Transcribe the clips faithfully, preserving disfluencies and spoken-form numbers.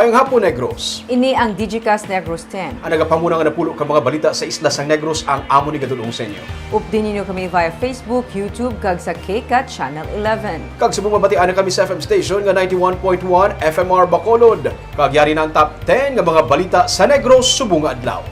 Ang hapon, Negros. Ini ang Digicast Negros ten. Ang nagapamuna nga napulo ka mga balita sa isla sang Negros ang amo ni gadulong sa inyo. Updi ninyo kami via Facebook, YouTube, kag sa K CAT Channel eleven. Kag subong mabatian na kami sa F M station nga ninety-one point one F M R Bacolod. Kag yari na ang top ten nga mga balita sa Negros subong nga adlaw.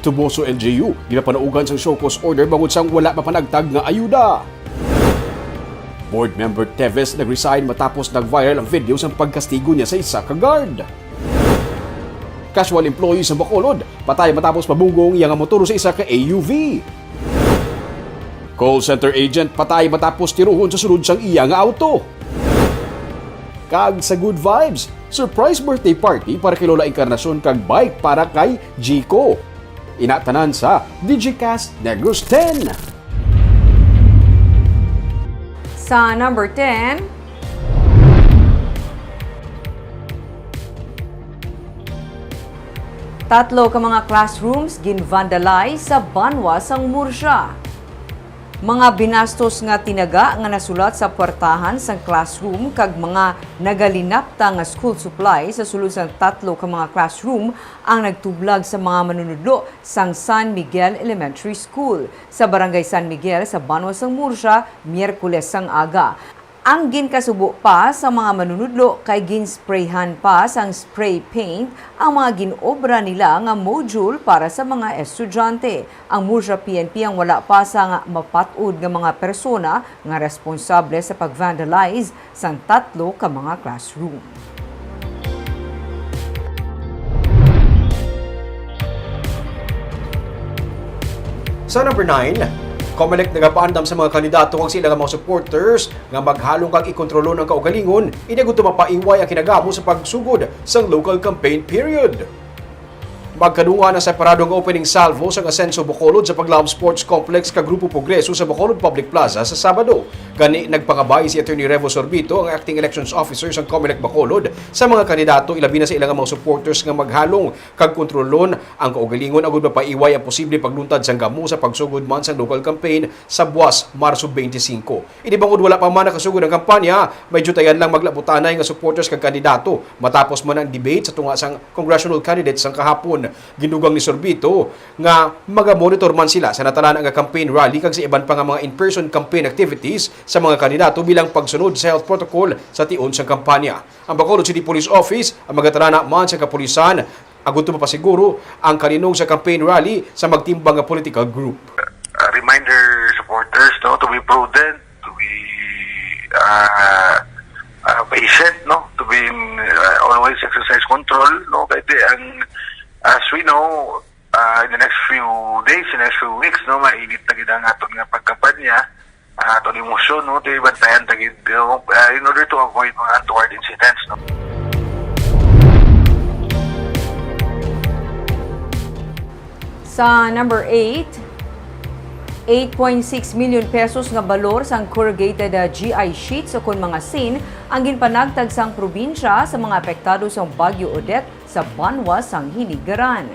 Toboso L G U, ginapanaugan sang show cause order bangod sang wala mapanagtag nga ayuda. Board member Teves nag-resign matapos nag-viral ang video sang pagkastigo niya sa isa ka guard. Casual employee sa Bacolod, patay matapos mabunggo ang iya nga motor sa isa ka A U V. Call center agent patay matapos tiruhon sa sulod sang iya nga auto. Kag sa Good Vibes, surprise birthday party para kay Lola Encarnacion kag bike para kay Jico. Ina tanan sa Digicast Negros ten. Sa number ten, tatlo ka mga classrooms gin-vandalize sa banwa sang Murcia. Mga binastos nga tinaga nga nasulat sa puwertahan sang classroom kag mga nagalinapta nga school supplies sa sulod sang tatlo ka mga classroom ang nagtublag sa mga manunudlo sang San Miguel Elementary School sa Barangay San Miguel sa banwa sang Murcia, Miyerkules sang aga. Ang ginkasubo pa sa mga manunudlo kay ginsprayhan pa sang spray paint ang mga ginobra nila nga module para sa mga estudyante. Ang Murcia P N P ang wala pa sang mapat-od nga mga persona nga responsable sa pag-vandalize sang tatlo ka mga classroom. Sa number nine, Comelec nagapaandam sa mga kandidato kag sa ilang mga supporters nga maghalong kag ikontrolon ang kaugalingon, ini agud mapaiway ang kinagamo sa pagsugod sang local campaign period. Magkadungan ang separado nga opening salvo sang Asenso Bacolod sa Paglaom Sports Complex kag Grupo Progreso sa Bacolod Public Plaza sa Sabado. Gani, nagpangabay si Attorney Revo Sorbito, ang acting elections officer sang Comelec Bacolod, sa mga kandidato, ilabi na sa ilang mga supporters nga maghalong kag kontrolon ang kaugalingon agud mapaiway ang posible pagluntad sang gamo sa pagsugod man sang local campaign sa buwas Marso twenty-five. Ini bangod wala pa man nakasugod ang kampanya, may diyutayan lang maglabutanay nga supporters kag kandidato matapos man ang debate sa tunga sang congressional candidates sang kahapon. Ginugang ni Sorbito nga magamonitor man sila sa natalana nga campaign rally kag sa iban pa nga mga in-person campaign activities sa mga kandidato bilang pagsunod sa health protocol sa tion sang kampanya. Ang Bacolod City Police Office ang magatalana man sa kapulisan agud mapasiguro ang kalinog sa campaign rally sa magtimbang nga political group. Uh, reminder supporters, no, to be prudent, to be, uh, uh, patient, no, to be in, uh, always exercise control, no, kay di ang, as we know, uh, in the next few days, in the next few weeks, no, mainit na gid ang aton nga pagkampanya, ah, aton emosyon, no, to bantayan ta gid, no, ah, in order to avoid mga untoward incidents, no. Sa number eight, eight point six million pesos nga balor sang corrugated, ah, G I sheets o kon mga sin ang ginpanagtag sang probinsya sa mga apektado sang Bagyo Odette sa banwa sang Hinigaran.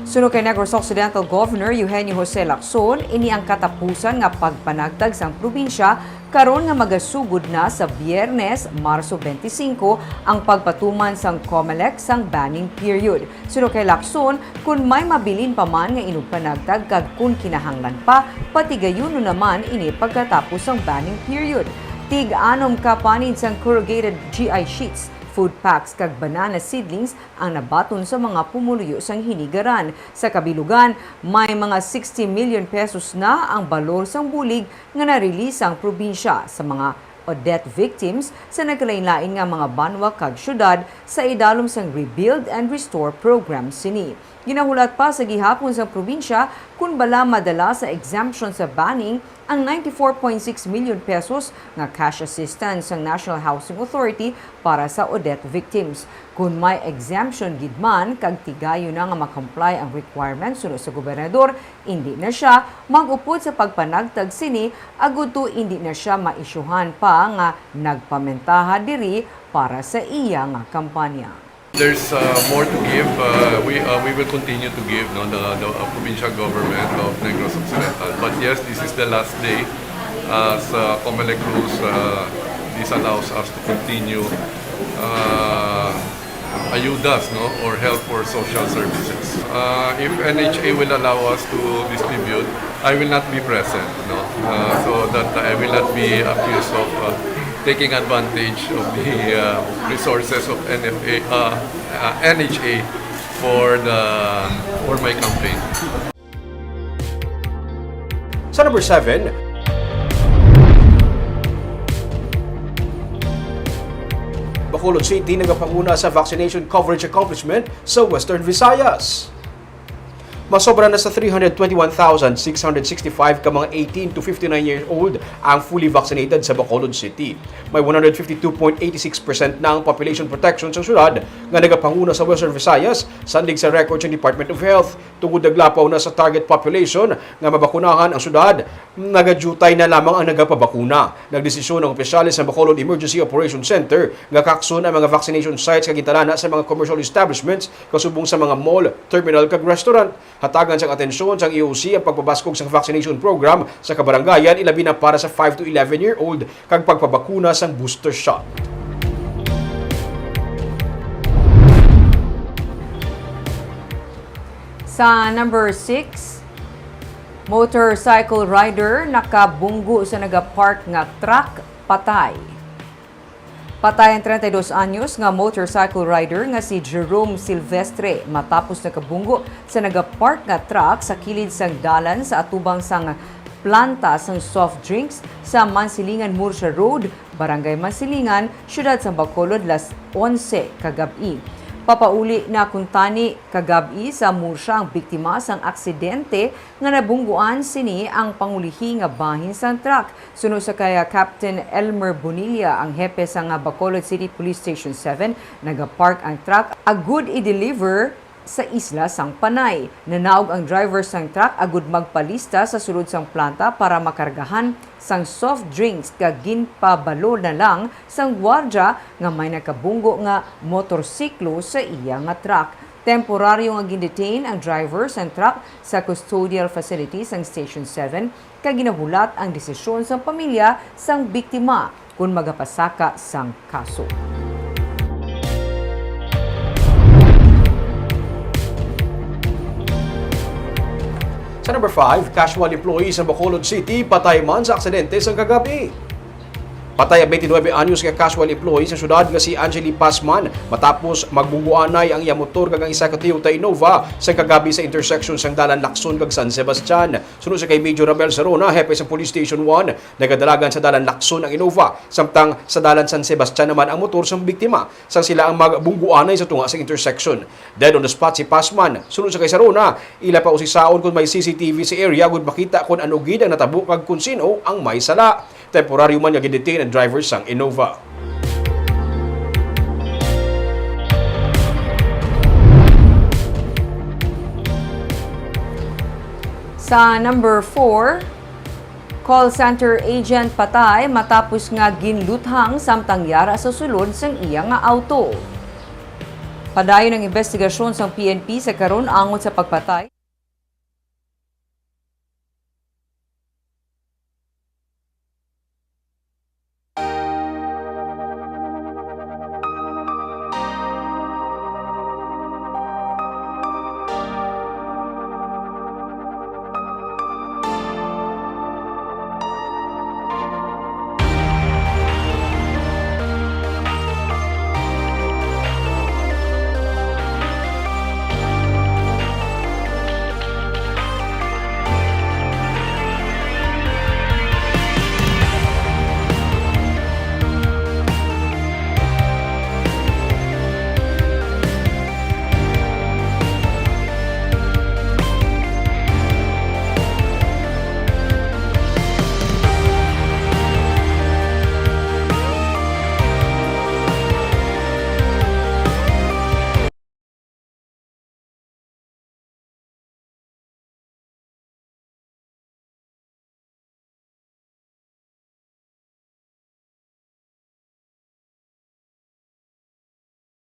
Suno kay Negros Occidental Governor Eugenio Jose Lacson, ini ang katapusan nga pagpanagtag sang probinsya karon nga magasugod na sa Biyernes, Marso twenty-five, ang pagpatuman sang Comelec sang banning period. Suno kay Lacson, kun may mabilin pa man nga inugpanagtag kag kun kinahanglan pa, patigayunon naman ini pagkatapos sang banning period. Tig-anom ka panid sang corrugated G I sheets, food packs kag banana seedlings ang nabaton sa mga pumuluyo sang Hinigaran. Sa kabilugan, may mga sixty million pesos na ang balor sang bulig nga na-release sang probinsya sa mga Odette victims sa nagkalainlain nga mga banwa kag syudad sa idalom sang Rebuild and Restore program sini. Ginahulat pa sa gihapon sang probinsya kun bala madala sa exemption sa banning ang ninety-four point six million pesos nga cash assistance sang National Housing Authority para sa Odette victims. Kun may exemption gid man kag tigayon na nga ma-comply ang requirements suno sa gobernador, indi na sia mag-upod sa pagpanagtag sini agud to indi na sia maisyuhan pa nga nagpamentaha diri para sa iya nga kampanya. There's, uh, more to give. Uh, we, uh, we will continue to give, no, the, the, uh, provincial government of Negros Occidental. But yes, this is the last day. As, uh, Comelec rules, uh, this allows us to continue uh, ayudas, no, or help for social services. Uh, if N H A will allow us to distribute, I will not be present, no, uh, so that I will not be accused of uh, taking advantage of the uh, resources of N F A, uh, uh, N H A for the for my campaign. Sa number seven, Bacolod City nagapanguna sa vaccination coverage accomplishment sa Western Visayas. Masobra na sa three hundred twenty-one thousand six hundred sixty-five ka mga eighteen to fifty-nine years old ang fully vaccinated sa Bacolod City. May one hundred fifty-two point eight six percent na ang population protection sa syudad nga nagapanguna sa Western Visayas, sandig sa record sa Department of Health. Tungod naglapaw na sa target population nga mabakunahan ang syudad, nagadyutay na lamang ang nagapabakuna. Nagdesisyon ang opisyales sa Bacolod Emergency Operation Center nga kakson ang mga vaccination sites nga gintalana sa mga commercial establishments kasubong sa mga mall, terminal kag restaurant. Hatagan sang atensyon sang E O C ang pagpabaskog sang vaccination program sa kabarangayan, ilabi na para sa five to eleven year old kag pagpabakuna sang booster shot. Sa number six, motorcycle rider nakabunggo sa nagapark nga truck, patay. Patay ang treinta y dos anyos nga motorcycle rider nga si Jerome Silvestre matapos nakabunggo sa nagapark nga truck sa kilid sang dalan sa atubang sang planta sang soft drinks sa Mansilingan Murcia Road, Barangay Mansilingan, Siyudad sang Bacolod, las onse kagab-i. Papauli na kuntani kagab-i sa Murcia ang biktima sang aksidente nga nabungguan sini ang pangulihi nga bahin sang truck. Suno sa kay Captain Elmer Bonilla, ang hepe sang Bacolod City Police Station seven, nagapark ang truck agud i-deliver sa Isla sang Panay. Nanaog ang driver sang truck agud magpalista sa sulod sang planta para makargahan sang soft drinks, kag ginpabalo na lang sang gwardya nga may nakabunggo nga motorsiklo sa iya nga truck. Temporaryo nga gin-detain ang driver sang truck sa custodial facility sang Station seven, kag ginahulat ang desisyon sang pamilya sang biktima kon magapasaka sang kaso. Sa number five, casual employee sa Bacolod City patay man sa aksidente sang kagab-i. Patay ang twenty-nine anyos nga casual employee sa syudad nga si Angeli Pasman matapos magbungguanay ang iya motor kag ang isa ka Toyota Innova sa kagab-i sa intersection sang dalan Lacson kag San Sebastian. Suno sa kay Major Ramel Sarona, hepe sa Police Station one, nagadalagan sa dalan Lacson ang Innova, samtang sa dalan San Sebastian naman ang motor sang biktima, sang sila ang magbungguanay sa tunga sa intersection. Dead on the spot si Pasman. Suno sa kay Sarona, ila pa usisaon kon may C C T V sa area agud makita kon ano gid ang natabo kag kon sin-o ang may sala. Temporaryo man nga gin-detain ang driver sang Innova. Sa number four, call center agent patay matapos nga ginluthang samtang yara sa sulod sang iya nga auto. Padayon ang investigasyon sang P N P sa karon angot sa pagpatay.